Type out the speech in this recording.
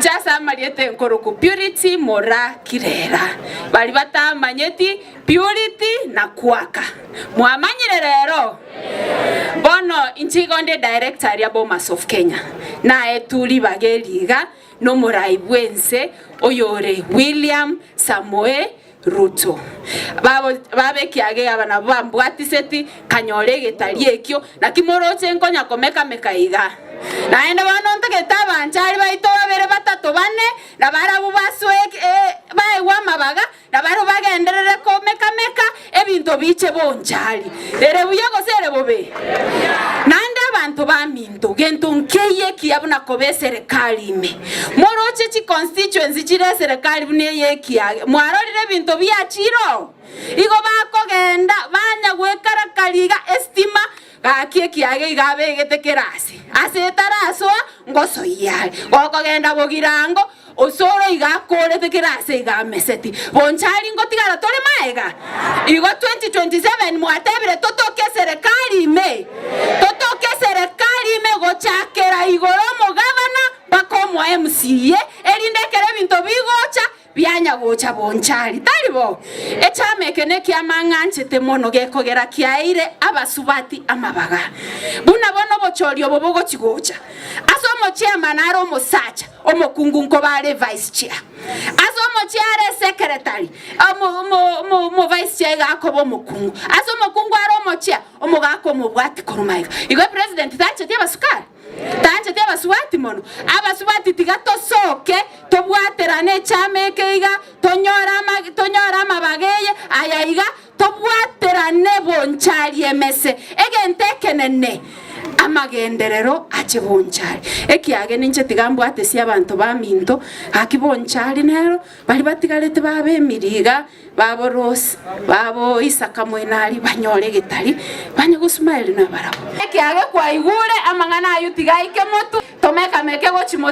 Inche ase amarieta enkoroku Purity Moraa Kirera. Baria batamanyeti Purity na Kwaka. Mwamanyire rero? Bono inche igo nde director aria Bomas of Kenya. Naetwe ribaga eri iga nomorai bwense oyore William Samoei Ruto. Babo baba ekiage aba nabwo bambwatiseti, nkanyora egetari ekio, naki moroche nkonya komeka-meka iga. Naende bono ntagete abanchari baito babere batato bane, na barabwo basoe baegwe amabaga, na barabwo bagenderere komeka-meka, ebinto biche bonchari. Ere buya gose ere bobe? Naende abanto baminto, gento nkeiyo ekiya buna koba eserekari ime. Moroche chiconstituency chire eserekari buna eye ekiage, mwarorire ebinto biachire oo? Igo bakogenda banya goekarakari iga estima gaki ekiage iga abegete kera ase, ase etarasoa ngosoyia are. Gokogenda bogirango Osoro iga akorete kera ase iga ameseti. Bonchari ngotigara tore maega? Igo 2027 mwatebire totoke eserekari ime? Totoke eserekari ime gochakera igoro omogavana mpaka omo MCA erinde ekero ebinto bigocha bianya gocha Bonchari. Tari bo? Echama eke nekiama ng'anchete mono gekogera kiaeire abasubati amabaga. Buna bono obochori obo bogochi gocha. Ase omochairman are omosacha, omokungu nkoba are vice chair. Ase omochie are secretary, omo vice chair iga akoba omokungu. Ase omokungu are omochia, omogaka omobwati korwa magega. Igo epresident tancheti abasukari? Tancheti abasubati mono? Abasubati tiga tosoke, tobwaterane echama eke iga, tonyore ama tonyore amabaga eye, aya iga, Tobwaterane bonchari emese, egento ekenene, amagenderero ache bonchari. Ekiagera inche tiga mbwatesie abanto baminto, gaki bonchari nero, baria batigarete babe emiri iga, babo Rose, babo Isaka mwene aria, banyore egetari, banye gosmile nabarabwo. Ekiagera kwaigure amang'ana ayio tiga aike motwe, tomeka-meke gochia motwe.